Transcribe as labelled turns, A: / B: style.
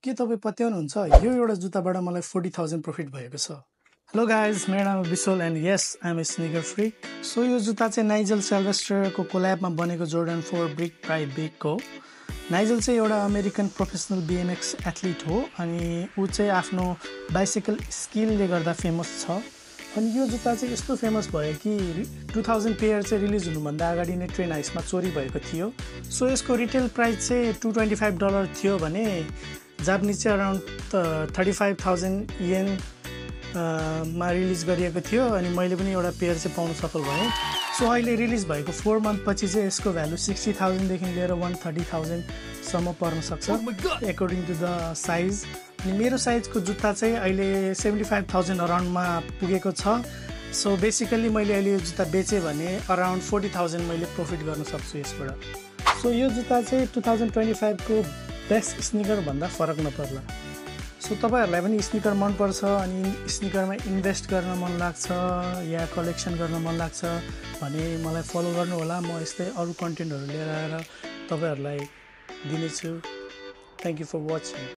A: के तपाईँ पत्याउनुहुन्छ यो एउटा जुत्ताबाट मलाई 40,000 प्रफिट भएको छ। हेलो गाइज, मेरो नाम Bishal and yes I am a sneaker freak. So यो जुत्ता चाहिँ नाइजल सिल्वेस्टरको कोल्याबमा बनेको जोर्डन 4 ब्रिक बाई बिगको। नाइजल चाहिँ एउटा अमेरिकन प्रोफेसनल BMX एथलिट हो अनि ऊ चाहिँ आफ्नो बाइसाइकल स्किलले गर्दा फेमस छ। अनि यो जुत्ता चाहिँ यस्तो फेमस भयो कि 2000 पेयर चाहिँ रिलिज हुनुभन्दा अगाडि नै ट्रेन हाइसमा चोरी भएको थियो। सो यसको रिटेल प्राइस चाहिँ $225 थियो भने जापानिज चाहिँ अराउन्ड 35,000 येन मा रिलिज गरिएको थियो अनि मैले पनि एउटा पेयर चाहिँ पाउन सफल भएँ। सो अहिले रिलिज भएको 4 मन्थ पछि चाहिँ यसको भ्यालु 60,000 देखि लिएर 130,000 सम्म पर्न सक्छ एकर्डिङ टु द साइज। अनि मेरो साइजको जुत्ता चाहिँ अहिले 75,000 अराउन्डमा पुगेको छ। सो बेसिकली मैले अहिले यो जुत्ता बेचेँ भने अराउन्ड 40,000 मैले प्रफिट गर्न सक्छु यसबाट। सो यो जुत्ता चाहिँ 2025 को बेस्ट स्निकर भन्दा फरक नपर्ला। सो तपाईहरुलाई पनि स्निकर मनपर्छ अनि स्निकरमा इन्भेस्ट गर्न मन लाग्छ या कलेक्सन गर्न मन लाग्छ भने मलाई फलो गर्नु होला। म यस्तै अरु कन्टेन्टहरु लिएर आएर तपाईहरुलाई दिनेछु। Thank you for watching.